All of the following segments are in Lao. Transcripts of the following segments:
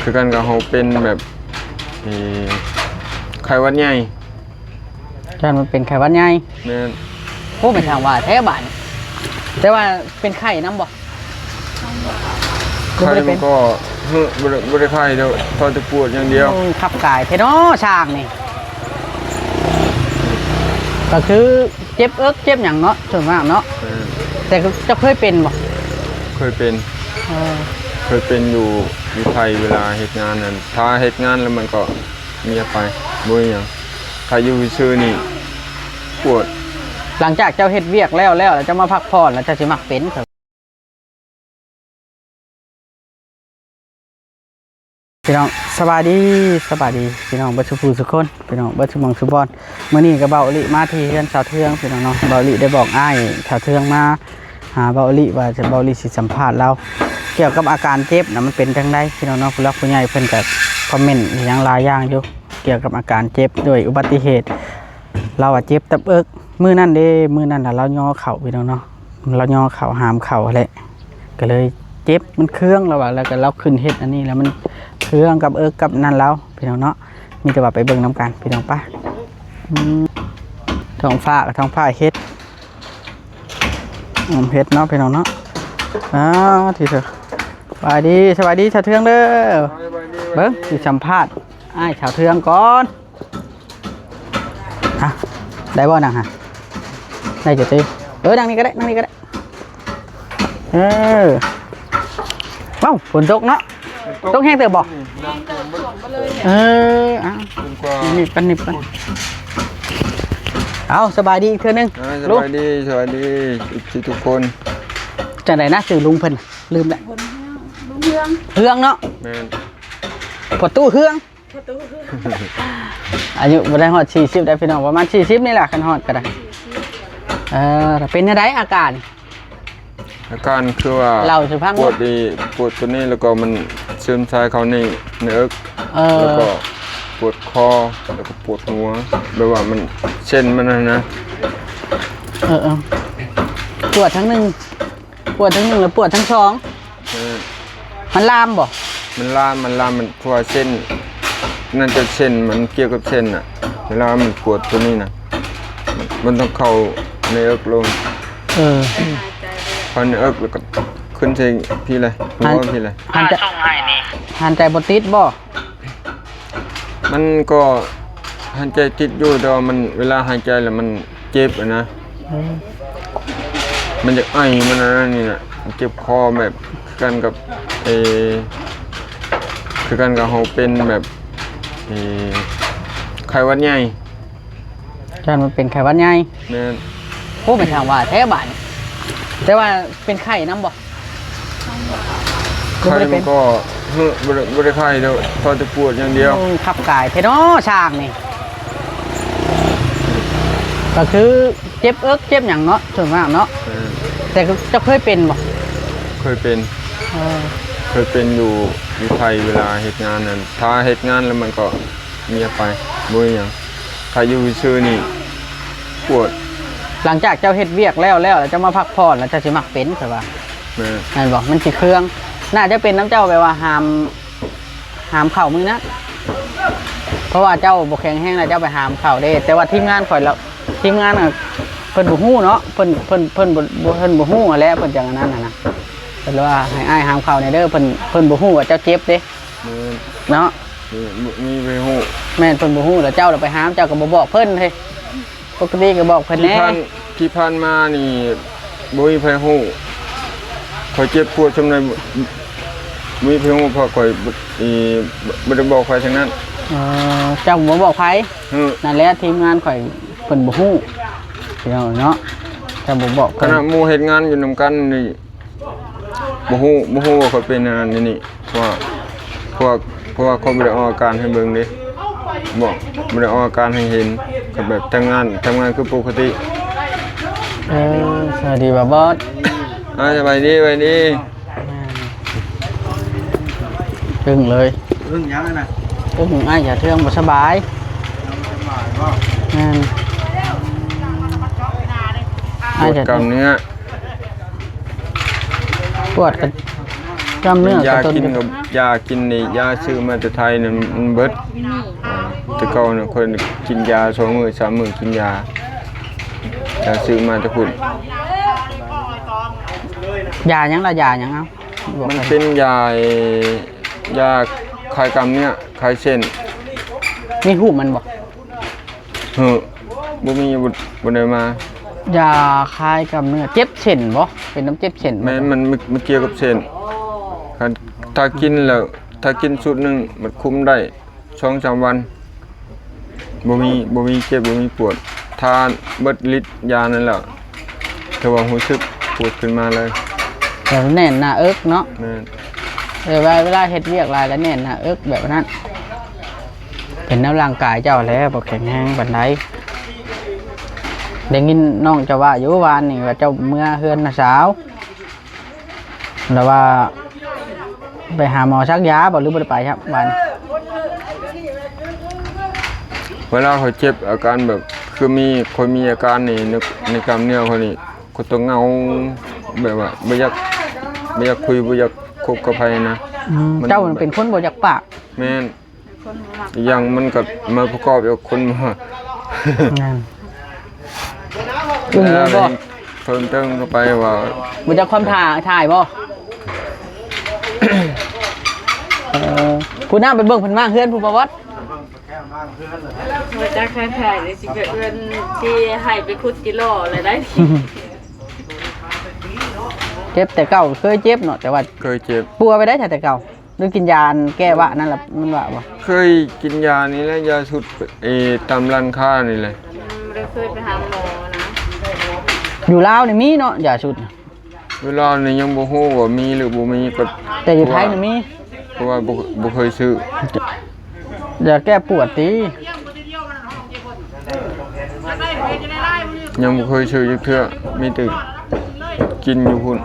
ຄືກັນກັບເຮົາເປັນແບບ ເອີ ໄຂ້ຫວັດໃຫຍ່. ຢ້ານມັນເປັນໄຂ້ຫວັດໃຫຍ່. ແມ່ນ. ໂອ້ ແມ່ນທາງວ່າແທ້ບາດນີ້. ແຕ່ວ່າເປັນໄຂ້ນຳບໍ່? ໄຂ້ມັນກໍ ບໍ່ໄດ້ເປັນ ບໍ່ໄດ້ ບໍ່ໄດ້ໄຂ້ດອກ ພໍແຕ່ປວດຢ່າງດຽວ. ອືມ ຂັບກາຍແທ້ເນາະ ຊ່າງນີ້. ກໍຄື ເຈັບເອິກເຈັບຫຍັງເນາະ ສ່ວນມາກເນາະ. ແມ່ນ. ແຕ່ເຈົ້າເຄີຍເປັນບໍ່? ເຄີຍເປັນ. ເອີ ເຄີຍເປັນຢູ່ ຢູ່ໄທ ເວລາເຮັດງານນັ້ນ ຖ້າເຮັດງານແລ້ວມັນກໍງຽບໄປ ບໍ່ມີຫຍັງ. ຖ້າຢູ່ຊື່ໆນີ້ປວດ. ຫຼັງຈາກເຈົ້າເຮັດວຽກແລ້ວ ແລ້ວ ແລ້ວເຈົ້າມາພັກຜ່ອນ ແລ້ວເຈົ້າຊິມັກເປັນ. ພີ່ນ້ອງ ສະບາຍດີ ສະບາຍດີພີ່ນ້ອງເບິດສູ່ຜູ້ສູ່ຄົນ ພີ່ນ້ອງເບິດສູ່ໝ່ອງສູ່ບ່ອນ. ມື້ນີ້ກໍເບົາອີ່ຫຼີມາທີ່ເຮືອນສາວເທືອງ ພີ່ນ້ອງເນາະ. ເບົາອີ່ຫຼີໄດ້ບອກອ້າຍສາວເທືອງມາຫາເບົາອີ່ຫຼີວ່າ ເບົາອີ່ຫຼີຊິສຳພາດລາວກ່ຽວກັບອາການເຈັບນະ ມັນເປັນຈັ່ງໃດ ພີ່ນ້ອງເນາະ. ຜູ້ຫຼັກຜູ້ໃຫຍ່ເພິ່ນກໍຄອມເມັນອີ່ຫຍັງຫຼາຍຢ່າງຢູ່ ກ່ຽວກັບອາການເຈັບດ້ວຍອຸບັດຕິເຫດ. ລາວວ່າເຈັບຕັບເອິກ ມື້ນັ້ນເດ້ ມື້ນັ້ນລະລາວຍໍເຂົ້າ ພີ່ນ້ອງເນາະ. ລາວຍໍເຂົ້າ ຫາມເຂົ້າຫັ້ນແຫຼະ ກໍເລີຍເຈັບ ມັນເຄືອງ ລາວວ່າ. ແລ້ວກໍລາວຂຶ້ນເຮັດອັນນີ້ ແລ້ວມັນເຄືອງກັບເອິກກັບນັ້ນລາວ ພີ່ນ້ອງເນາະ. ມີແຕ່ວ່າໄປເບິ່ງນຳກັນ ພີ່ນ້ອງ ໄປ. ອືມ ທ້ອງຟ້າ ທ້ອງຟ້າເຮັດ ອືມ ເຮັດເນາະ ພີ່ນ້ອງເນາະ. ອ້າ ທີ່ເທີ ສະບາຍດີ ສະບາຍດີສາວເທືອງເດີ. ເບິ່ງ ຊິສຳພາດອ້າຍສາວເທືອງກ່ອນ. ຮະ ໄດ້ບໍ່ນັ່ງຫະ? ໄດ້ຢູ່ຕິ. ເອີ ນັ່ງນີ້ກໍໄດ້ ນັ່ງນີ້ກໍໄດ້. ເອີ ເອົ້າ ຝົນຕົກເນາະ. ຕົກແຮງເຕີບບໍ່? ເອີ ເອົາ ໜີບກັນ ໜີບກັນ. ເອົາ ສະບາຍດີອີກເທື່ອໜຶ່ງ. ເອີ ສະບາຍດີ ສະບາຍດີ ເອັຟຊີ ທຸກຄົນ. ຈັ່ງໃດນະ ຊື່ລຸງເພິ່ນ ລືມແລ້ວ. ລຸງເຮືອງ ລຸງເຮືອງ ເຮືອງເນາະ. ແມ່ນ. ພໍ່ຕູ້ເຮືອງ ອາຍຸບໍ່ໄດ້ຮອດສີ່ສິບໄດ໋ພີ່ນ້ອງ ປະມານສີ່ສິບນີ້ແຫຼະ ຄັນຮອດກໍໄດ້. ເອີ ເປັນແນວໃດອາການ? ອາການຄືວ່າ ເລົ່າສູ່ຟັງ ປວດນີ້ ປວດຕົວນີ້ ແລ້ວກໍມັນຊຶມຊາຍເຂົ້າໃນ ໃນເອິກ. ເອີ ແລ້ວກໍປວດຄໍ ແລ້ວກໍປວດຫົວ ແບບວ່າມັນ ເສັ້ນມັນຫັ້ນນະ. ເອີໆ ປວດທາງໜຶ່ງ ປວດທັງໜຶ່ງ ແລະ ປວດທັງສອງ. ເອີ ມັນລາມບໍ່? ມັນລາມ ມັນລາມ ມັນ ເພາະວ່າເສັ້ນ ໜ້າຈະເສັ້ນ ມັນກ່ຽວກັບເສັ້ນນະ. ເວລາມັນປວດຕົວນີ້ນະ ມັນ ມັນຕ້ອງເຂົ້າໃນເອິກລົງ. ເອີ ເຂົ້າໃນເອິກ ແລ້ວກໍຂຶ້ນໃສ່ພີ້ເລີຍ ຫົວພີ້ເລີຍ. ຫາຍໃຈ ຫາຍໃຈບໍ່ຕິດບໍ່? ມັນກໍຫາຍໃຈຕິດຢູ່ ແຕ່ວ່າມັນ ເວລາຫາຍໃຈແລ້ວມັນເຈັບຫັ້ນນະ. ເອີ ມັນຢາກໄອ ມັນອັນນັ້ນນີ້ນະ ມັນເຈັບຄໍ ແບບຄືກັນກັບ ເອີ ຄືກັນກັບເຮົາເປັນແບບ ເອີ ໄຂ້ຫວັດໃຫຍ່. ຢ້ານມັນເປັນໄຂ້ຫວັດໃຫຍ່. ແມ່ນ. ໂອ້ ແມ່ນທາງວ່າແທ້ບາດນີ້. ແຕ່ວ່າເປັນໄຂ້ນຳບໍ່? ໄຂ້ມັນກໍ ບໍ່ໄດ້ເປັນ ບໍ່ໄດ້ ບໍ່ໄດ້ໄຂ້ດອກ ພໍແຕ່ປວດຢ່າງດຽວ. ອືມ ຂັບກາຍແທ້ເນາະ ຊ່າງນີ້. ກໍຄືເຈັບເອິກເຈັບຫຍັງເນາະ ສ່ວນມາກເນາະ. ແມ່ນ. ແຕ່ເຈົ້າເຄີຍເປັນບໍ່? ເຄີຍເປັນ. ເອີ ເຄີຍເປັນຢູ່ ຢູ່ໄທ ເວລາເຮັດງານນັ້ນ ຖ້າເຮັດງານແລ້ວມັນກໍງຽບໄປ ບໍ່ມີຫຍັງ. ຖ້າຢູ່ຊື່ໆນີ້ປວດ. ຫຼັງຈາກເຈົ້າເຮັດວຽກແລ້ວ ແລ້ວ ແລ້ວເຈົ້າມາພັກຜ່ອນ ແລ້ວເຈົ້າຊິມັກເປັນ ຂ້ອຍວ່າ. ແມ່ນ. ແມ່ນບໍ່? ມັນຊິເຄືອງ. ໜ້າຈະເປັນນຳເຈົ້າ ແບບວ່າຫາມ ຫາມເຂົ້າມື້ນັ້ນ ເພາະວ່າເຈົ້າບໍ່ແຂງແຮງ ແລ້ວເຈົ້າໄປຫາມເຂົ້າເດ້. ແຕ່ວ່າທີມງານຂ້ອຍລະ ທີມງານ ເພິ່ນບໍ່ຮູ້ເນາະ ເພິ່ນ ເພິ່ນ ເພິ່ນບໍ່ ເພິ່ນບໍ່ຮູ້ຫັ້ນແຫຼະ ເພິ່ນຈັ່ງອັນນັ້ນຫັ້ນນະ. ເພິ່ນວ່າໃຫ້ອ້າຍຫາມເຂົ້າແດ່ເດີ ເພິ່ນ ເພິ່ນບໍ່ຮູ້ວ່າເຈົ້າເຈັບເດ້. ແມ່ນ. ເນາະ ມີ ມີໃຜຮູ້? ແມ່ນ ເພິ່ນບໍ່ຮູ້ ແລ້ວເຈົ້າລະໄປຫາມ ເຈົ້າກໍບໍ່ບອກເພິ່ນເດ້. ປົກກະຕິກໍບອກເພິ່ນແດ່. ທີ່ຜ່ານ ທີ່ຜ່ານມານີ້ບໍ່ມີໃຜຮູ້ ຂ້ອຍເຈັບປວດສ່ຳໃດ ບໍ່ມີໃຜຮູ້ ເພາະຂ້ອຍ ອີ ບໍ່ໄດ້ບອກໃຜທັງນັ້ນ. ເອີ ເຈົ້າບໍ່ບອກໃຜ? ເອີ ນັ້ນແຫຼະ ທີມງານຂ້ອຍເພິ່ນບໍ່ຮູ້ ພີ່ນ້ອງເນາະ ເຈົ້າບໍ່ບອກເພິ່ນ. ຂະໜາດໝູ່ເຮັດງານຢູ່ນຳກັນນີ້ ບໍ່ຮູ້ ບໍ່ຮູ້ວ່າຂ້ອຍເປັນອັນນັ້ນອັນນີ້ ເພາະວ່າ ເພາະວ່າ ເພາະວ່າຂ້ອຍບໍ່ໄດ້ອອກອາການໃຫ້ເບິ່ງເດ້ ບໍ່ ບໍ່ໄດ້ອອກອາການໃຫ້ເຫັນ ກໍແບບທຳງານ ທຳງານຄືປົກກະຕິ. ເອີ ສະບາຍດີບ່າວບອດ. ເອີ ສະບາຍດີ ສະບາຍດີ. ແມ່ນ ຕຶງເລີຍ. ຕຶງຫຍັງນະ? ຕຶງອ້າຍສາວເທືອງບໍ່ສະບາຍ. ບໍ່ສະບາຍບໍ່? ແມ່ນ. ປວດກ້າມເນື້ອ ປວດກະ ກ້າມເນື້ອ ຢາກິນກໍຢາກິນນີ້ ຢາຊື້ມາແຕ່ໄທນັ້ນມັນເບິດ. ອ່າ ແຕ່ເກົ່ານັ້ນຂ້ອຍກິນຢາສອງມື້ສາມມື້ກິນຢາ ຢາຊື້ມາແຕ່ພຸ້ນ. ຢາຫຍັງລະ? ຢາຫຍັງ? ເອົາ ມັນເປັນຢາ ຢາຄາຍກ້າມເນື້ອ ຄາຍເສັ້ນ. ມີຮູບມັນບໍ່? ເຮີ ບໍ່ມີ ບໍ່ ບໍ່ໄດ້ມາ. ຢາຄາຍກ້າມເນື້ອ ເຈັບເສັ້ນບໍ່? ເປັນນຳເຈັບເສັ້ນບໍ່? ແມ່ນ ມັນ ມັນ ມັນກ່ຽວກັບເສັ້ນ. ຄັນ ຖ້າກິນແລ້ວ ຖ້າກິນຊຸດໜຶ່ງມັນຄຸມໄດ້ສອງສາມວັນ ບໍ່ມີ ບໍ່ມີເຈັບ ບໍ່ມີປວດ. ທານເບິດລິດຢານັ້ນແລ້ວ ຖືວ່າຮູ້ສຶກປວດຂຶ້ນມາເລີຍ. ແບບແໜ້ນໜ້າເອິກເນາະ? ແມ່ນ. ແບບວ່າເວລາເຮັດວຽກຫຼາຍແລ້ວແໜ້ນໜ້າເອິກແບບນັ້ນ. ເປັນນຳຮ່າງກາຍເຈົ້າແຫຼະ ບໍ່ແຂງແຮງປານໃດ. ໄດ້ຍິນນ້ອງເຈົ້າວ່າຢູ່ວານນີ້ວ່າເຈົ້າເມືອເຮືອນນ້າສາວ ແລ້ວວ່າໄປຫາໝໍສັກຢາບໍ່ ຫຼືບໍ່ໄດ້ໄປຄັບວານ? ເວລາຂ້ອຍເຈັບອາການແບບ ຄືມີ ຂ້ອຍມີອາການນີ້ໃນ ໃນກ້າມເນື້ອຂ້ອຍນີ້ ຂ້ອຍຕ້ອງເຫງົາ ແບບວ່າບໍ່ຢາກ ບໍ່ຢາກຄຸຍ ບໍ່ຢາກຄົບກັບໃຜນະ. ອືມ ມັນ ເຈົ້າມັນເປັນຄົນບໍ່ຢາກປາກ. ແມ່ນ. ອີກຢ່າງມັນກໍມາປະກອບກັບຄົນ ແມ່ນ. ອືມ ແລ້ວບໍ່ ເພີ່ມເຕີມເຂົ້າໄປວ່າ ບໍ່ຈັກຄວາມ ຖ່າ ຖ່າຍບໍ່? ເອີ ຜູ້ນຳໄປເບິ່ງເພິ່ນມາເຮືອນຜູ້ບໍ່ວັດ. ບໍ່ຈັກ ຄວາມຖ່າຍນີ້ຊິໄປເອີ້ນ ຊິໃຫ້ໄປຂຸດຈິລໍລະໄດ໋. ເຈັບແຕ່ເກົ່າ ເຄີຍເຈັບເນາະ ແຕ່ວ່າ ເຄີຍເຈັບ. ປົວໄປໄດ້ແຕ່ເກົ່າ ຫຼືກິນຢາອັນແກ້ວະນັ້ນລະ ມັນວະບໍ່? ເຄີຍກິນຢານີ້ແຫຼະ ຢາຊຸດ ເອ ຕາມຮ້ານຄ້ານີ້ແຫຼະ. ອືມ ບໍ່ໄດ້ເຄີຍໄປຫາໝໍນະ. ຢູ່ລາວນີ້ມີເນາະ ຢາຊຸດ. ຢູ່ລາວນີ້ຍັງບໍ່ຮູ້ວ່າມີ ຫຼືບໍ່ມີ ກໍ ແຕ່ຢູ່ໄທນີ້ມີ ເພາະວ່າບໍ່ ບໍ່ເຄີຍຊື້. ຢາແກ້ປວດຕິ? ຍັງບໍ່ເຄີຍຊື້ຈັກເທື່ອ ມີແຕ່ກິນຢູ່ພຸ້ນ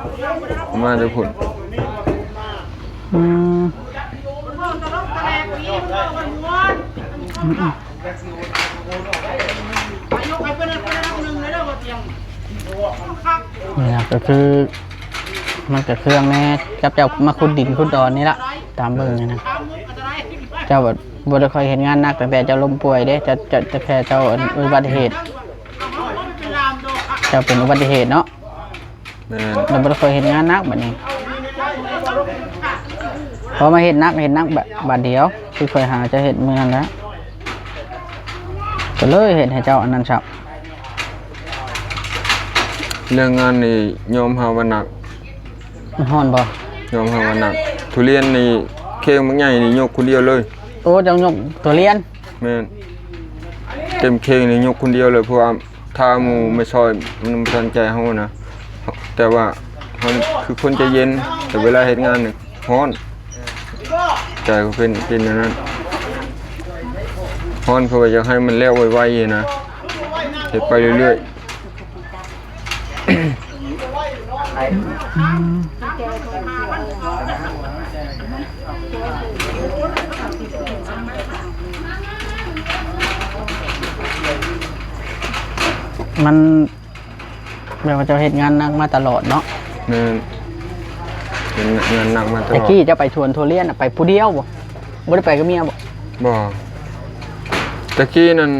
ເອົາມາແຕ່ພຸ້ນ. ອືມ ອືມ ອືມ. ນີ້ນະ ກໍຄື ມັນກໍເຄືອງແດ່ ກັບເຈົ້າມາຂຸດດິນຂຸດດອນນີ້ລະ ຕາມເບິ່ງນີ້ນະ. ເຈົ້າແບບບໍ່ໄດ້ຄ່ອຍເຮັດງານໜັກ ຕັ້ງແຕ່ເຈົ້າລົ້ມປ່ວຍເດ້ ເຈົ້າ ເຈົ້າ ແຕ່ແຄ່ເຈົ້າ ອັນ ອຸບັດຕິເຫດ ເຈົ້າເປັນອຸບັດຕິເຫດເນາະ. ແມ່ນ. ແລ້ວບໍ່ໄດ້ຄ່ອຍເຮັດງານໜັກບັດນີ້ ພໍມາເຮັດໜັກ ເຮັດໜັກບາດ ບາດດຽວ ຄືຂ້ອຍຫາຈະເຮັດມື້ນັ້ນແຫຼະ ກໍເລີຍເຮັດໃຫ້ເຈົ້າອັນນັ້ນຊະ. ເລື່ອງງານນີ້ຍອມຮັບວ່າໜັກ. ມັນຮ້ອນບໍ່? ຍອມຮັບວ່າໜັກ. ທຸລຽນນີ້ ເຄງບັກໃຫຍ່ນີ້ຍົກຄົນດຽວເລີຍ. ໂອ້ ເຈົ້າຍົກທຸລຽນ? ແມ່ນ. ເຕັມເຄງນີ້ຍົກຄົນດຽວເລີຍ ເພາະວ່າ ຖ້າໝູ່ມາຊ່ອຍມັນບໍ່ທັນໃຈເຮົານະ. ແຕ່ວ່າເຮົາຄືຄົນໃຈເຢັນ ແຕ່ເວລາເຮັດງານນີ້ຮ້ອນ ໃຈກໍເປັນ ເປັນແນວນັ້ນ. ຮ້ອນ ເພາະວ່າຢາກໃຫ້ມັນແລ້ວໄວໆນະ ເຮັດໄປເລື້ອຍໆ. ມັນແມ່ນວ່າເຈົ້າເຮັດງານໜັກມາຕະຫຼອດເນາະ? ແມ່ນ ເຮັດງານໜັກມາຕະຫຼອດ. ແຕ່ກີ້ເຈົ້າໄປສວນທຸລຽນນະ ໄປຜູ້ດຽວບໍ່? ບໍ່ໄດ້ໄປກັບເມຍບໍ່? ບໍ່. ແຕ່ກີ້ນັ້ນ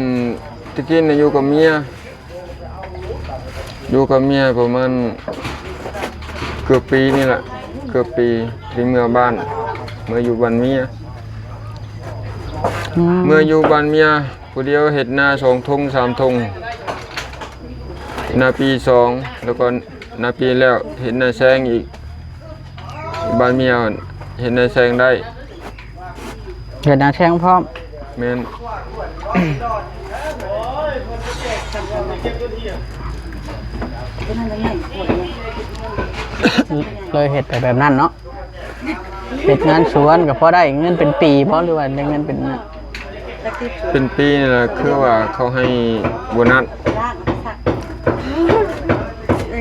ແຕ່ກີ້ນະຢູ່ກັບເມຍ ຢູ່ກັບເມຍປະມານເກືອບປີນີ້ລະ ເກືອບປີ ທີ່ເມືອບ້ານ ເມືອຢູ່ບ້ານເມຍ. ອືມ ເມືອຢູ່ບ້ານເມຍ ຜູ້ດຽວເຮັດນາສອງທົ່ງສາມທົ່ງ ນາປີສອງ ແລ້ວກໍນາປີແລ້ວເຮັດນາແຊງອີກ. ບ້ານເມຍເຮັດນາແຊງໄດ້. ເຮັດນາແຊງພ້ອມ. ແມ່ນ. ເລີຍເຮັດໄປແບບນັ້ນເນາະ. ເຮັດງານສວນກໍພໍໄດ້ເງິນເປັນປີບໍ່ ຫຼືວ່າໄດ້ເງິນເປັນ ເປັນປີນີ້ລະ ຄືວ່າເຂົາໃຫ້ໂບນັດ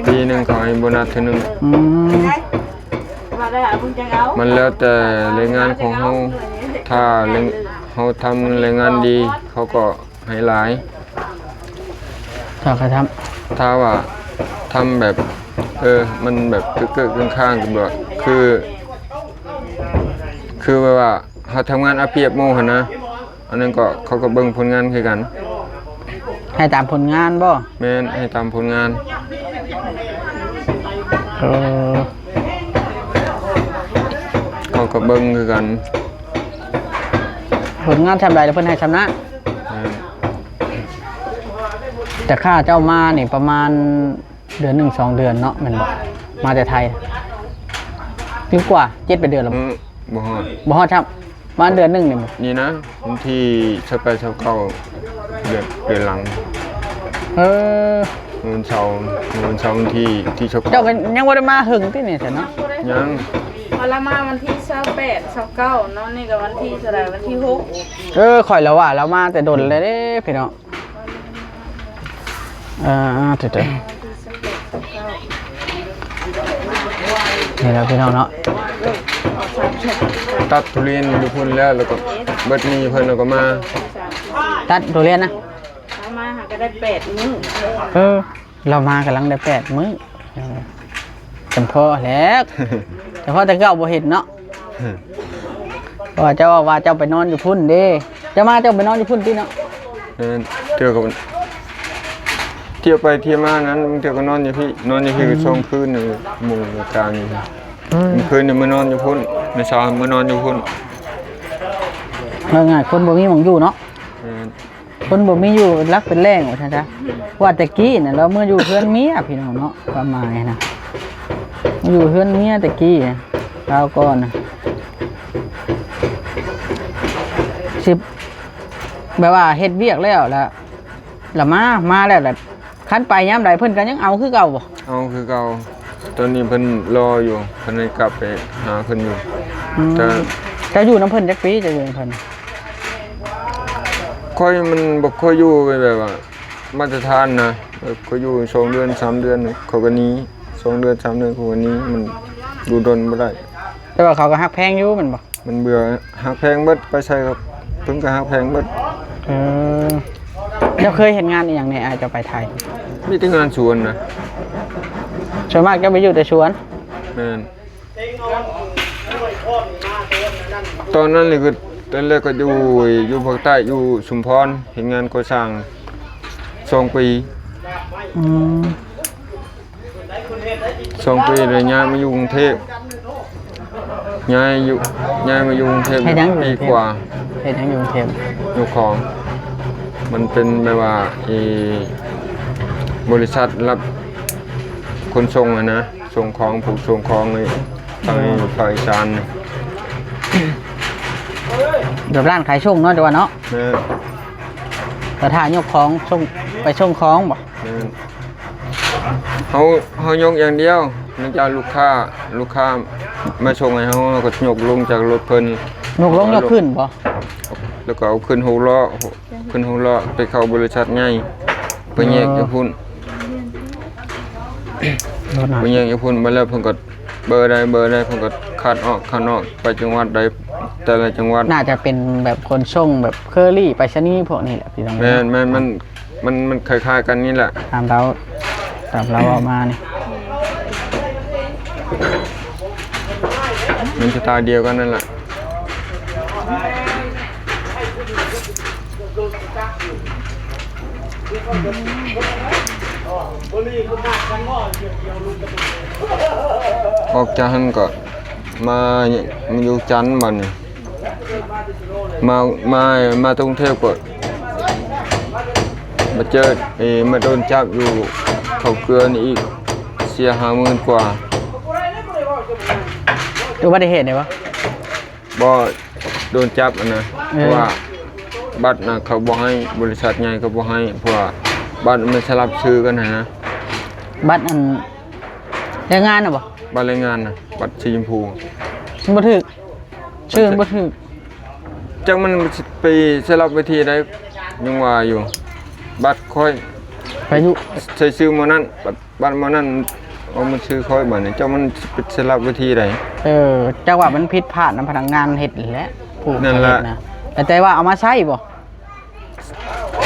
ປີໜຶ່ງເຂົາໃຫ້ໂບນັດເທື່ອໜຶ່ງ. ອືມ ມັນແລ້ວແຕ່ແຮງງານຂອງເຮົາ ຖ້າແຮງ ເຮົາທຳແຮງງານດີ ເຂົາກໍໃຫ້ຫຼາຍ. ຖ້າໃຜທຳ ຖ້າວ່າທຳແບບ ເອີ ມັນແບບເກີກໆຂ້າງໆ ແບບຄື ຄືແບບວ່າເຮົາທຳງານເອົາປຽບໝູ່ຫັ້ນນະ ອັນນັ້ນກໍເຂົາກໍເບິ່ງຜົນງານຄືກັນ. ໃຫ້ຕາມຜົນງານບໍ່? ແມ່ນ ໃຫ້ຕາມຜົນງານ. ເອີ ເຂົາກໍເບິ່ງຄືກັນ. ຜົນງານຊ່ຳໃດລະເພິ່ນໃຫ້ຊ່ຳນັ້ນ. ແມ່ນ. ແຕ່ຂ້າເຈົ້າມານີ້ປະມານເດືອນໜຶ່ງສອງເດືອນເນາະ ແມ່ນບໍ່? ມາແຕ່ໄທ ຫຼືກວ່າ ເຈັດແປດເດືອນແລ້ວບໍ່? ອື ບໍ່ຮອດ ບໍ່ຮອດຊ້ຳ ປະມານເດືອນໜຶ່ງນີ້ບໍ່? ນີ້ນະ ວັນທີຊາວແປດ ຊາວເກົ້າ ເດືອນ ເດືອນຫຼັງ. ເອີ ມື້ວັນເສົາ ມື້ວັນເສົາວັນທີ ທີຊາວເກົ້າ. ເຈົ້າກໍຍັງບໍ່ໄດ້ມາເຖິງຕິນີ້ຊັ້ນເນາະ? ຍັງ. ວ່າລາວມາວັນທີຊາວແປດ ຊາວເກົ້າເນາະ ນີ້ກໍວັນທີເທົ່າໃດ? ວັນທີຫົກ. ເອີ ຂ້ອຍລະວ່າລາວມາແຕ່ດົນແລ້ວເດ້ພີ່ນ້ອງ. ເອີ ເອີ ເດີໆ ນີ້ແຫຼະພີ່ນ້ອງເນາະ ຕັດທຸລຽນຢູ່ພຸ້ນແລ້ວ ແລ້ວກໍເບິດໜີ້ເພິ່ນ ແລ້ວກໍມາຕັດທຸລຽນນະ. ເຮົາມາຫາກໍໄດ້ແປດມື້. ເອີ ລາວມາກຳລັງໄດ້ແປດມື້ ຈຳພໍແລ້ວ ຈຳພໍແຕ່ເກົ່າບໍ່ເຫັນເນາະ. ເພາະວ່າເຈົ້າເວົ້າວ່າເຈົ້າໄປນອນຢູ່ພຸ້ນເດ້ ເຈົ້າມາເຈົ້າໄປນອນຢູ່ພຸ້ນຕິເນາະ? ແມ່ນ ເທື່ອກໍ ທ່ຽວໄປທ່ຽວມານັ້ນ ບາງເທື່ອກໍນອນຢູ່ພີ້ ນອນຢູ່ພີ້ ອືມ ສອງຄືນ ໝູ່ກາງ. ອືມ ມື້ຄືນນີ້ມານອນຢູ່ພຸ້ນ ມື້ເຊົ້າມານອນຢູ່ພຸ້ນ. ເວົ້າງ່າຍ ຄົນບໍ່ມີໝ່ອງຢູ່ເນາະ. ແມ່ນ. ຄົນບໍ່ມີຢູ່ຫຼັກເປັນແຫຼ່ງວ່າຊັ້ນຊະ. ວ່າແຕ່ກີ້ນະ ລາວເມືອຢູ່ເຮືອນເມຍພີ່ນ້ອງເນາະ ຄວາມໝາຍນະ ຢູ່ເຮືອນເມຍແຕ່ກີ້ ຄາວກ່ອນນະ ຊິແບບວ່າເຮັດວຽກແລ້ວລະ ລະມາ ມາແລ້ວລະ ຄັນໄປຍາມໃດເພິ່ນກໍຍັງເອົາຄືເກົ່າບໍ່? ເອົາຄືເກົ່າ. ຕອນນີ້ເພິ່ນລໍຢູ່ ເພິ່ນໃຫ້ກັບໄປຫາເພິ່ນຢູ່. ອືມ ແຕ່ເຈົ້າຢູ່ນຳເພິ່ນຈັກປີ? ເຈົ້າຢູ່ນຳເພິ່ນ? ຂ້ອຍມັນບໍ່ຄ່ອຍຢູ່ແບບວ່າມາດຕະຖານນະ ເອີ ຂ້ອຍຢູ່ສອງເດືອນສາມເດືອນ ຂ້ອຍກໍໜີ ສອງເດືອນສາມເດືອນ ຂ້ອຍກໍໜີ ມັນຢູ່ດົນບໍ່ໄດ້. ແຕ່ວ່າເຂົາກໍຮັກແພງຢູ່ແມ່ນບໍ່? ມັນເບື່ອ ຮັກແພງເບິດ ໄປໃສກໍເພິ່ນກໍຮັກແພງເບິດ. ເອີ ເຈົ້າເຄີຍເຮັດງານອີ່ຫຍັງແດ່ ອ້າຍເຈົ້າໄປໄທ? ມີແຕ່ງານສວນນະ ສ່ວນມາກເຈົ້າໄປຢູ່ແຕ່ສວນ. ແມ່ນ. ຕອນນັ້ນນີ້ຄື ຕອນແລກກໍຢູ່ ຢູ່ພາກໃຕ້ ຢູ່ຊຸມພອນ ເຮັດງານກໍ່ສ້າງສອງປີ. ອືມ ສອງປີ ແລ້ວຍ້າຍມາຢູ່ກຸງເທບ ຍ້າຍຢູ່ ຍ້າຍມາຢູ່ກຸງເທບ ເຮັດຫຍັງຢູ່ ປີກວ່າ. ເຮັດຫຍັງຢູ່ກຸງເທບ? ຍົກຂອງ ມັນເປັນແບບວ່າ ອີ ບໍລິສັດຮັບຂົນສົ່ງຫັ້ນນະ ສົ່ງຂອງ ຜູ້ສົ່ງຂອງໃນ ທາງ ອືມ ພາກອີສານ. ແບບຮ້ານຂາຍສົ່ງເນາະ ແຕ່ວ່າເນາະ. ແມ່ນ. ແຕ່ຖ້າຍົກຂອງສົ່ງ ໄປສົ່ງຂອງບໍ່? ແມ່ນ. ເຮົາ ເຮົາຍົກຢ່າງດຽວ ຫຼັງຈາກລູກຄ້າ ລູກຄ້າມາສົ່ງໃຫ້ເຮົາ ເຮົາກໍຍົກລົງຈາກລົດເພິ່ນ. ຍົກລົງ ແລ້ວກໍ ຍົກຂຶ້ນບໍ່? ແລ້ວກໍເອົາຂຶ້ນຫົກລໍ້ ຂຶ້ນຫົກລໍ້ໄປເຂົ້າບໍລິສັດໃຫຍ່ ໄປແຍກຢູ່ພຸ້ນ. ອໍ ລົດນະ ໄປແຍກຢູ່ພຸ້ນ ບາດແລ້ວເພິ່ນກໍເບີໃດເບີໃດ ເພິ່ນກໍຄັດອອກ ຄັດອອກ ໄປຈັງຫວັດໃດ ແຕ່ລະຈັງຫວັດ. ໜ້າຈະເປັນແບບຂົນສົ່ງແບບເຄີຣີ ໄປສະນີພວກນີ້ແຫຼະພີ່ນ້ອງ. ແມ່ນໆ ມັນ ມັນ ມັນຄ້າຍໆກັນນີ້ແຫຼະ ຕາມລາວ ຕາມລາວເວົ້າມານີ້. ມັນສະໄຕລ໌ດຽວກັນນັ້ນແຫຼະ. ອອກຈາກຫັ້ນກໍມາ ມາຢູ່ຈັນບາດນີ້. ມາ ມາ ມາແຕ່ກຸງເທບກໍມາເຈີ ເອີ ມາໂດນຈັບຢູ່ເຂົ້າເກືອນີ້ອີກ ເສຍຫ້າໝື່ນກວ່າ. ອຸບັດຕິເຫດນີ້ບໍ່? ບໍ່ ໂດນຈັບຫັ້ນນະ. ເອີ ເພາະວ່າບັດນະເຂົາບໍ່ໃຫ້ ບໍລິສັດໃຫຍ່ເຂົາບໍ່ໃຫ້ ເພາະວ່າບັດມັນສະຫຼັບຊື່ກັນຫັ້ນນະ. ບັດອັນແຮງງານນະບໍ່? ບັດແຮງງານນະ ບັດສີຊົມພູ. ມັນບໍ່ຖືກ ຊື່ມັນບໍ່ຖືກ. ຈັກມັນໄປສະຫຼັບໄວ້ທີ່ໃດ ຍັງວ່າຢູ່ ບັດຂ້ອຍໄປຢູ່ ໃສ່ຊື່ໝໍ້ນັ້ນ ບັດ ບັດໝໍ້ນັ້ນອອກມາຊື່ຂ້ອຍ ບາດນີ້ຈັກມັນໄປສະຫຼັບໄວ້ທີ່ໃດ. ເອີ ຈັກວ່າມັນຜິດພາດນຳພະນັກງານເຮັດແຫຼະ ຜູ້ເຮັດນະ. ແຕ່ ແຕ່ວ່າເອົາມາໃຊ້ບໍ່?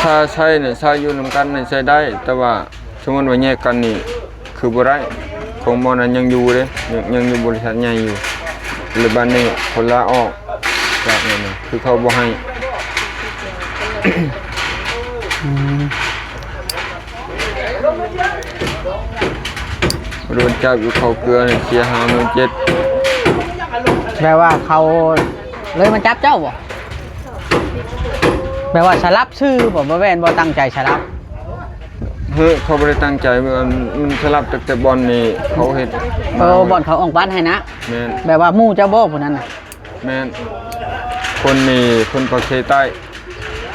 ຖ້າໃຊ້ນະ ໃຊ້ຢູ່ນຳກັນນະໃຊ້ໄດ້ ແຕ່ວ່າ ສົມມຸດວ່າແຍກກັນນີ້ຄືບໍ່ໄດ້ ຂອງໝໍ້ນັ້ນຍັງຢູ່ເດ້ ຍັງ ຍັງຢູ່ບໍລິສັດໃຫຍ່ຢູ່ ແລ້ວບາດນີ້ເຂົາລາອອກ ຈາກນັ້ນນະ ຄືເຂົາບໍ່ໃຫ້. ອືມ ໂດນຈັບຢູ່ເຂົ້າເກືອນີ້ເສຍຫ້າໝື່ນເຈັດ. ແບບວ່າເຂົາເລີຍມາຈັບເຈົ້າບໍ່? ແບບວ່າສະຫຼັບຊື່ບໍ່? ບໍ່ແມ່ນບໍ່ຕັ້ງໃຈສະຫຼັບ? ເຮີ້ ເຂົາບໍ່ໄດ້ຕັ້ງໃຈ ມັນ ມັນສະຫຼັບຕັ້ງແຕ່ບ່ອນນີ້ເຂົາເຮັດ. ເອີ ບ່ອນເຂົາອອກບັດໃຫ້ນະ. ແມ່ນ. ແບບວ່າໝູ່ເຈົ້າບໍ່ຜູ້ນັ້ນນະ? ແມ່ນ. ຄົນນີ້ຄົນປາກເຊໃຕ້.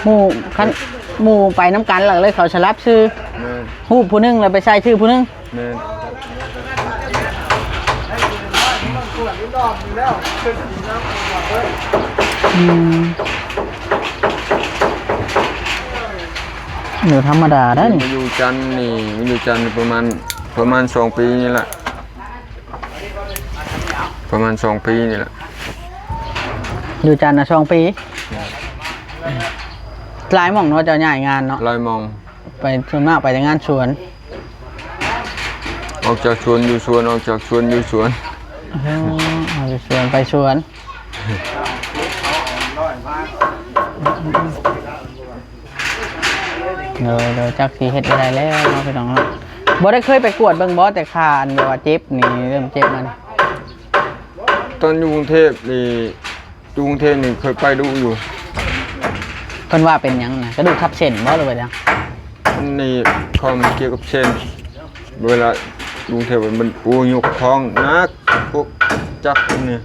ໝູ່ ຄັນໝູ່ໄປນຳກັນແລ້ວເລີຍເຂົາສະຫຼັບຊື່. ແມ່ນ. ຮູບຜູ້ໜຶ່ງແລ້ວໄປໃສ່ຊື່ຜູ້ໜຶ່ງ. ແມ່ນ. ອືມ ບໍ່ທຳມະດາໄດ໋ນີ້. ມາຢູ່ຈັນນີ້ ມາຢູ່ຈັນປະມານ ປະມານສອງປີນີ້ແຫຼະ. ປະມານສອງປີນີ້ແຫຼະ. ຢູ່ຈັນນະສອງປີ. ແມ່ນ. ຫຼາຍໝ່ອງເນາະ ເຈົ້າຍ້າຍງານເນາະ. ຫຼາຍໝ່ອງ. ໄປ ສ່ວນມາກໄປແຕ່ງານສວນ. ອອກຈາກສວນຢູ່ສວນ ອອກຈາກສວນຢູ່ສວນ. ອໍ ອອກຈາກສວນໄປສວນ. ໂດຍ ໂດຍ ຈັກຊິເຮັດແນວໃດແລ້ວເນາະ ພີ່ນ້ອງເນາະ. ບໍ່ໄດ້ເຄີຍໄປກວດເບິ່ງບໍ່ ແຕ່ຂາອັນແບບວ່າເຈັບນີ້ ເລີ່ມເຈັບມານີ້? ຕອນຢູ່ກຸງເທບນີ້ ຢູ່ກຸງເທບນີ້ເຄີຍໄປດຸຢູ່. ເພິ່ນວ່າເປັນຫຍັງນະ? ກະດູກທັບເສັ້ນບໍ່ ຫຼືວ່າຫຍັງ? ອັນນີ້ຄວາມກ່ຽວກັບເສັ້ນ ເວລາຢູ່ກຸງເທບມັນ ໂອ້ ຍົກຂອງໜັກ ພວກຈັກນີ້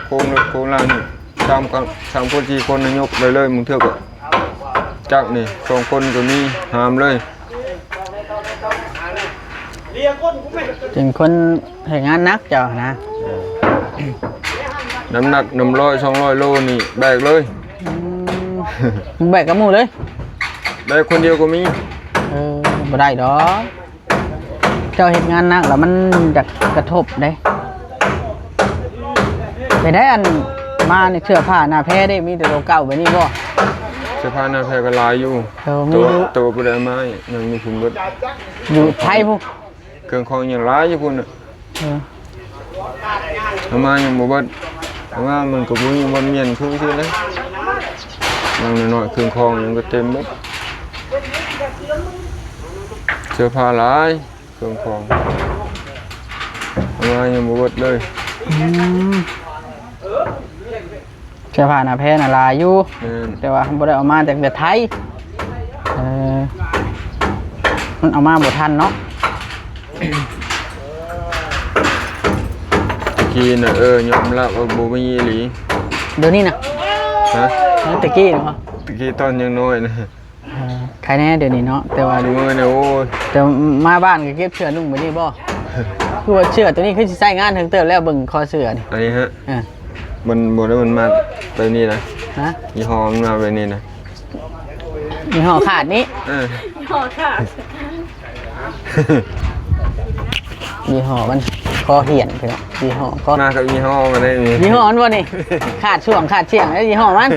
ໂຄງລົດໂຄງລາງນີ້ ສາມຄົນ ສາມຄົນສີ່ຄົນນີ້ຍົກໄດ້ເລີຍ. ບາງເທື່ອກໍຈັກນີ້ສອງຄົນກໍມີ ຫາມເລີຍ. ເປັນຄົນເຮັດງານໜັກເຈົ້ານະ. ເອີ ນ້ຳໜັກນຳຮ້ອຍສອງຮ້ອຍໂລນີ້ແບກເລີຍ. ອືມ ແບກກັບໝູ່ເລີຍ? ແບກຄົນດຽວກໍມີ. ເອີ ບໍ່ໄດ້ດອກ. ເຈົ້າເຮັດງານໜັກແລ້ວມັນຈະກະທົບເດ້. ໄປໄດ້ ອັນມານີ້ເສື້ອຜ້າໜ້າແພເດ້ ມີແຕ່ໂຕເກົ່າແບບນີ້ບໍ່? ເສື້ອຜ້າໜ້າແພກໍຫຼາຍຢູ່. ເອີ ມີຢູ່ ແຕ່ວ່າບໍ່ໄດ້ເອົາມາ ຍັງຢູ່ພຸ້ນເບິດ ຢູ່ໄທພຸ້ນ. ເຄື່ອງຂອງຍັງຫຼາຍຢູ່ພຸ້ນນະ. ເອີ ເອົາມາຍັງບໍ່ເບິດ ເອົາມາມັນກໍບໍ່ມີບ່ອນມ້ຽນຄືຊື່ແຫຼະ. ຢ່າງໜ້ອຍໆເຄື່ອງຂອງຍັງກໍເຕັມເບິດ ເສື້ອຜ້າຫຼາຍ ເຄື່ອງຂອງ ເອົາມາຍັງບໍ່ເບິດເລີຍ. ອືມ ເສື້ອຜ້າໜ້າແພນະຫຼາຍຢູ່. ແມ່ນ. ແຕ່ວ່າບໍ່ໄດ້ເອົາມາຈາກປະເທດໄທ. ເອີ ມັນເອົາມາບໍ່ທັນເນາະ. ຕະກີ້ນະ ເອີ ຍອມຮັບວ່າບໍ່ມີອີ່ຫຼີ. ດຽວນີ້ນະ? ຮະ? ເອີ ຕະກີ້ນະບໍ່? ຕະກີ້ຕອນຍັງນ້ອຍນະ. ເອີ ໄຄແນ່ດຽວນີ້ເນາະ. ແຕ່ວ່າ ມື້ນີ້ ໂອ້ຍ ແຕ່ມາບ້ານກໍເກັບເສື້ອນຸ່ງແບບນີ້ບໍ່? ຄືວ່າເສື້ອໂຕນີ້ຄືຊິໃຊ້ງານເຖິງເຕີບແລ້ວ ເບິ່ງຄໍເສື້ອນີ້. ອັນນີ້ຮະ? ເອີ ມັນບໍ່ໄດ້ ມັນມາແບບນີ້ນະ. ຮະ? ຍີ່ຫໍ້ມັນມາແບບນີ້ນະ. ຍີ່ຫໍ້ຂາດນີ້? ເອີ ຍີ່ຫໍ້ຂາດ ຍີ່ຫໍ້ມັນ ຄໍຫຽນພີ່ນ້ອງ. ຍີ່ຫໍ້ກໍມາກັບຍີ່ຫໍ້ມັນໄດ້ນີ້. ຍີ່ຫໍ້ມັນບໍ່ນີ້? ຂາດຊ່ວງຂາດຊ່ຽງແລ້ວຍີ່ຫໍ້ມັນ.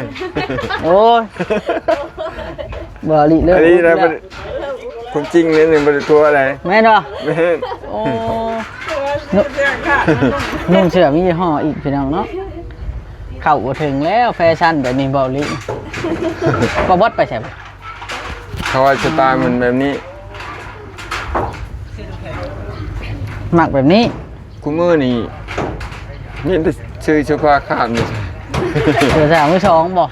ໂອ້ຍ ບໍ່ລິເລີຍ. ອັນນີ້ນະ ຄວາມຈິງເລີຍນີ້ ບໍ່ໄດ້ຕົວະໃດ. ແມ່ນບໍ່? ແມ່ນ. ໂອ້ ນຸ່ງເສື້ອມີຍີ່ຫໍ້ອີກພີ່ນ້ອງເນາະ. ເຂົ້າບໍ່ເຖິງແລ້ວ ແຟຊັນແບບນີ້ ເບົາຫຼີ. ບໍ່ບອດໄປໃສ? ເຂົາວ່າສະໄຕລ໌ມັນແບບນີ້ ມັກແບບນີ້. ຄູ່ມື້ນີ້ມີແຕ່ຊື້ເສື້ອຜ້າຂາດນີ້. ເສື້ອຜ້າມືສອງບໍ່?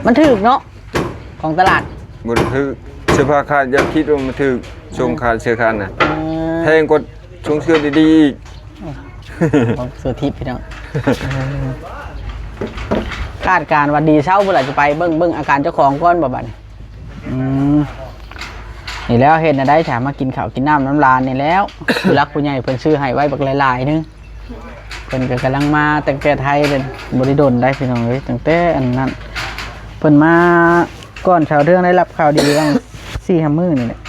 ມັນຖືກເນາະ ຂອງຕະຫຼາດ. ບໍ່ໄດ້ຖືກ ເສື້ອຜ້າຂາດ ຢ່າຄິດວ່າມັນຖືກ. ສົ່ງຂາດເສື້ອຂາດນະ ເອີ ແພງກວ່າ ຊ່ວງເສື້ອດີໆອີກ. ໂອ້ ເສື້ອທິບພີ່ນ້ອງ. ຄາດການວ່າດີເຊົາພຸ້ນລະ ຊິໄປເບິ່ງ ເບິ່ງອາການເຈົ້າຂອງກ່ອນບໍ່ບາດນີ້. ອືມ ນີ້ແລ້ວເຮັດແນວໃດ ຖ້າມາກິນເຂົ້າກິນນ້ຳນຳຫຼານນີ້ແລ້ວ ຜູ້ຫຼັກຜູ້ໃຫຍ່ເພິ່ນຊື້ໃຫ້ໄວ້ບັກຫຼາຍໆໜຶ່ງ. ເພິ່ນກໍກຳລັງມາຕັ້ງແຕ່ໄທເດ້ ບໍ່ໄດ້ດົນໄດ໋ພີ່ນ້ອງເອີຍ. ຕັ້ງແຕ່ອັນນັ້ນ ເພິ່ນມາ ກ່ອນຊາວເທື່ອງໄດ້ຮັບຂ່າວດີຫວ່າງສີ່ຫ້າມື້ນີ້ແຫຼະ.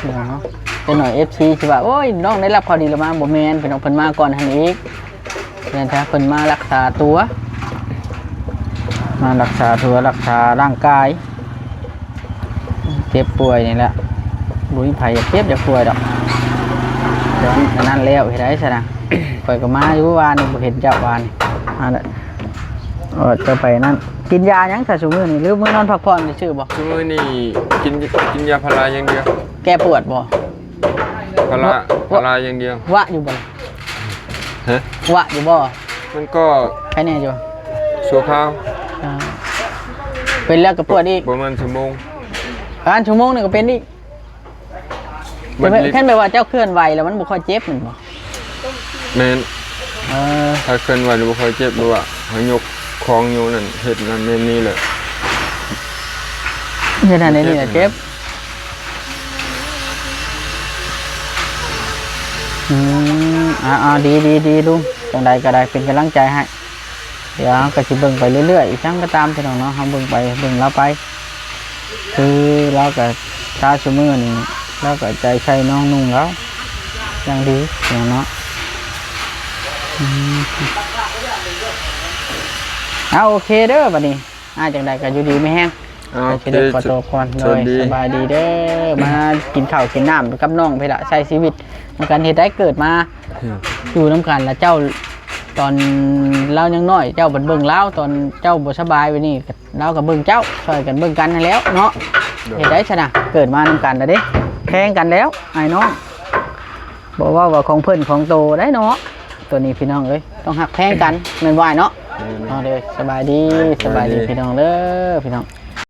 ເນາະ ຈັກໜ້ອຍເອັຟຊີຊິວ່າ ໂອ້ຍ ນ້ອງໄດ້ຮັບຂ່າວດີແລ້ວມາ. ບໍ່ແມ່ນພີ່ນ້ອງ ເພິ່ນມາກ່ອນຫັ້ນອີກ. ແມ່ນແທ້ ເພິ່ນມາລັກສາຕົວ ມາລັກສາຕົວ ລັກສາຮ່າງກາຍ ເຈັບປ່ວຍນີ້ແຫຼະ. ບໍ່ມີໃຜຢາກເຈັບຢາກປ່ວຍດອກ. ແຕ່ອັນນັ້ນແລ້ວເຮັດໃດຊັ້ນນະ. ຂ້ອຍກໍມາຢູ່ວານນີ້ ບໍ່ເຫັນເຈົ້າວານນີ້ ມາແລ້ວ. ເອີ ເຈົ້າໄປນັ້ນ ກິນຢາຫຍັງຊະຊຸມື້ນີ້ ຫຼືມື້ນອນພັກຜ່ອນຊື່ໆບໍ່? ຊຸມື້ນີ້ກິນ ກິນຢາພາລາຢ່າງດຽວ. ແກ້ປວດບໍ່? ພາລາ ວະ ພາລາຢ່າງດຽວ. ວະຢູ່ບໍ່? ຮະ? ວະຢູ່ບໍ່? ມັນກໍໄຄແນ່ຢູ່ ຊົ່ວຄາວ. ອ່າ ເປັນແລ້ວກໍປວດອີກ ປະມານຊົ່ວໂມງ ປະມານຊົ່ວໂມງໜຶ່ງກໍເປັນອີກ. ມັນ ຄັນແບບວ່າເຈົ້າເຄື່ອນໄຫວແລ້ວມັນບໍ່ຄ່ອຍເຈັບແມ່ນບໍ່? ແມ່ນ. ເອີ ຖ້າເຄື່ອນໄຫວແລ້ວບໍ່ຄ່ອຍເຈັບ ຫຼືວ່າເຮົາຍົກຂອງຢູ່ນັ້ນ ເຮັດນັ້ນເຮັດນີ້ແຫຼະ ເຮັດນັ້ນເຮັດນີ້ແຫຼະເຈັບ. ອືມ ອ່າໆ ດີໆໆ ລຸງ ຈັ່ງໃດກໍໄດ້ເປັນກຳລັງໃຈໃຫ້. ດຽວເຮົາກໍຊິເບິ່ງໄປເລື້ອຍໆ ອີ່ຫຍັງກໍຕາມພີ່ນ້ອງເນາະ ເຮົາເບິ່ງໄປເບິ່ງລາວໄປ ຄືລາວກໍຊາຊຸມື້ນີ້ ລາວກໍໃຈໃສ່ນ້ອງນຸ່ງລາວຢ່າງດີພີ່ນ້ອງເນາະ. ອືມ ເອົາ ໂອເຄເດີ ບັດນີ້ ອ່າ ຈັ່ງໃດກໍຢູ່ດີມີແຮງ ເອົາ ໂອເຄ ຊິໄດ້ຂໍຕົວກ່ອນ ໂດຍ ສະບາຍດີເດີ. ມາກິນເຂົ້າກິນນ້ຳກັບນ້ອງພີ້ລະ ໃຊ້ຊີວິດນຳກັນ ເຮັດໃດເກີດມາ ອືມ ຢູ່ນຳກັນລະເຈົ້າ ຕອນລາວຍັງນ້ອຍ ເຈົ້າບັດເບິ່ງລາວ ຕອນເຈົ້າບໍ່ສະບາຍແບບນີ້ ລາວກໍເບິ່ງເຈົ້າ ຊ່ອຍກັນເບິ່ງກັນຫັ້ນແຫຼ້ວເນາະ. ໂດຍ ເຮັດໃດຊະນະ ເກີດມານຳກັນລະເດ້ ແພງກັນແລ້ວອ້າຍນ້ອງ ບໍ່ເວົ້າວ່າຂອງເພິ່ນຂອງໂຕໄດ້ເນາະ ໂຕນີ້ພີ່ນ້ອງເອີຍ ຕ້ອງຮັກແພງກັນແມ່ນວ່າເນາະ. ແມ່ນໆ ເອົາເດີ ສະບາຍດີ ສະບາຍດີ ສະບາຍດີ ພີ່ນ້ອງເດີ ພີ່ນ້ອງ.